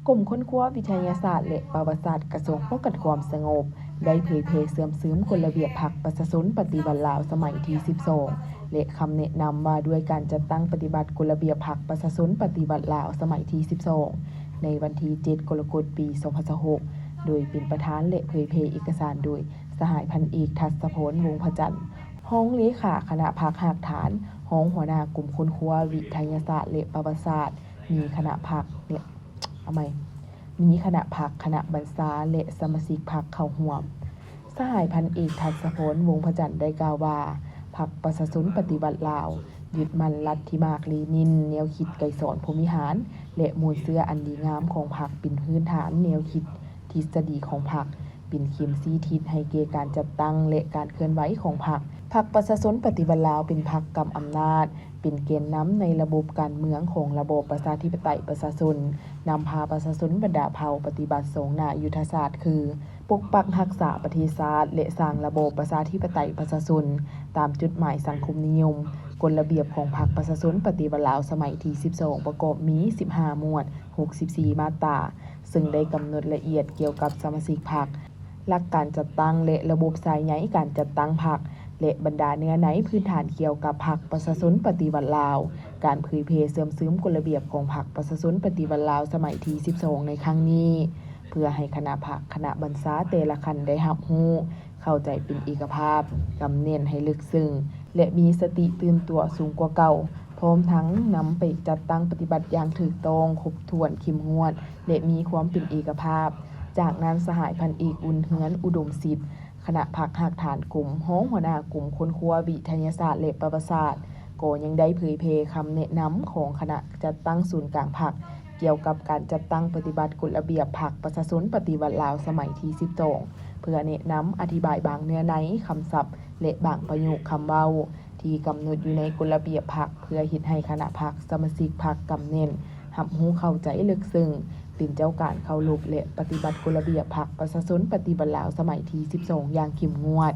ກົມຄົ້ນຄວ້າວິທະຍາສາດ ແລະ ປະຫວັດສາດ ກະຊວງປ້ອງກັນຄວາມສະຫງົບ ໄດ້ເຜີຍແຜ່ເຊື່ອມຊຶມກົດລະບຽບພັກປະຊາຊົນປະຕິວັດລາວສະໄໝທີສິບສອງ ແລະ ຄຳແນະນຳວ່າດ້ວຍການຈັດຕັ້ງປະຕິບັດກົດລະບຽບພັກປະຊາຊົນປະຕິວັດລາວສະໄໝທີສິບສອງ ໃນວັນທີເຈັດ ກໍລະກົດ ປີສອງພັນຊາວຫົກ ໂດຍເປັນປະທານ ແລະ ເຜີຍແຜ່ເອກະສານໂດຍ ສະຫາຍພັນເອກ ທັດສະພອນ ວົງພະຈັນ ຮອງເລຂາຄະນະພັກຮາກຖານ, ຮອງຫົວໜ້າກົມຄົ້ນຄວ້າວິທະຍາສາດ ແລະ ປະຫວັດສາດ, ມີຄະນະພັກ ແລະ ເອົາໃໝ່ ມີຄະນະພັກ, ຄະນະບັນຊາ ແລະ ສະມາຊິກພັກເຂົ້າຮ່ວມ. ສະຫາຍພັນເອກ ທັດສະພອນ ວົງພະຈັນ ໄດ້ກ່າວວ່າ ພັກປະຊາຊົນປະຕິວັດລາວ ຍຶດໝັ້ນລັດທິມາກເລນິນ, ແນວຄິດໄກສອນ ພົມວິຫານ ແລະ ມູນເຊື້ອອັນດີງາມຂອງພັກ ເປັນພື້ນຖານແນວຄິດ ທິດສະດີຂອງພັກ ເປັນເຂັມຊີ້ທິດໃຫ້ແກ່ການຈັດຕັ້ງ ແລະ ການເຄື່ອນໄຫວຂອງພັກ. ພັກປະຊາຊົນປະຕິວັດລາວ ເປັນພັກກຳອຳນາດ, ເປັນແກນນຳໃນລະບົບການເມືອງຂອງລະບອບປະຊາທິປະໄຕປະຊາຊົນ, ນຳພາປະຊາຊົນບັນດາເຜົ່າປະຕິບັດສອງໜ້າຍຸດທະສາດ ຄື ປົກປັກຮັກສາປະເທດຊາດ ແລະ ສ້າງລະບອບປະຊາທິປະໄຕປະຊາຊົນ ຕາມຈຸດໝາຍສັງຄົມນິຍົມ. ກົດລະບຽບຂອງພັກປະຊາຊົນປະຕິວັດລາວສະໄໝທີສິບສອງ ປະກອບມີສິບຫ້າໝວດ, ຫົກສິບສີ່ມາດຕາ, ເຊິ່ງໄດ້ກຳນົດລະອຽດກ່ຽວກັບສະມາຊິກພັກ, ຫຼັກການຈັດຕັ້ງ ແລະ ລະບົບສາຍໃຍການຈັດຕັ້ງພັກ ແລະ ບັນດາເນື້ອໃນພື້ນຖານກ່ຽວກັບພັກປະຊາຊົນປະຕິວັດລາວ, ການເຜີຍແຜ່ເຊື່ອມຊຶມກົດລະບຽບຂອງພັກປະຊາຊົນປະຕິວັດລາວສະໄໝທີສິບສອງ ໃນຄັ້ງນີ້ ເພື່ອໃຫ້ຄະນະພັກ, ຄະນະບັນຊາແຕ່ລະຂັ້ນໄດ້ຮັບຮູ້, ເຂົ້າໃຈເປັນເອກະພາບ, ກຳແໜ້ນໃຫ້ເລິກເຊິ່ງ ແລະ ມີສະຕິຕື່ນຕົວສູງກວ່າເກົ່າ, ພ້ອມທັງນຳໄປຈັດຕັ້ງປະຕິບັດຢ່າງຖືກຕ້ອງ, ຄົບຖ້ວນ, ເຂັ້ມງວດ ແລະ ມີຄວາມເປັນເອກະພາບ. ຈາກນັ້ນ ສະຫາຍພັນເອກ ອຸ່ນເຮືອນ ອຸດົມສິດ ຄະນະພັກຮາກຖານກົມ, ຮອງຫົວໜ້າກົມຄົ້ນຄວ້າວິທະຍາສາດ ແລະ ປະຫວັດສາດ ກໍຍັງໄດ້ເຜີຍແຜ່ຄຳແນະນຳຂອງຄະນະຈັດຕັ້ງສູນກາງພັກ ກ່ຽວກັບການຈັດຕັ້ງປະຕິບັດກົດລະບຽບພັກປະຊາຊົນປະຕິວັດລາວສະໄໝທີສິບສອງ ເພື່ອແນະນຳອະທິບາຍບາງເນື້ອໃນ, ຄຳສັບ ແລະ ບາງປະໂຫຍກຄຳເວົ້າ ທີ່ກຳນົດຢູ່ໃນກົດລະບຽບພັກ ເພື່ອເຮັດໃຫ້ຄະນະພັກ, ສະມາຊິກພັກກຳແໜ້ນ, ຮັບຮູ້ເຂົ້າໃຈເລິກເຊິ່ງ, ເປັນເຈົ້າການເຄົາລົບ ແລະ ປະຕິບັດກົດລະບຽບພັກປະຊາຊົນປະຕິວັດລາວສະໄໝທີສິບສອງ ຢ່າງເຂັ້ມງວດ.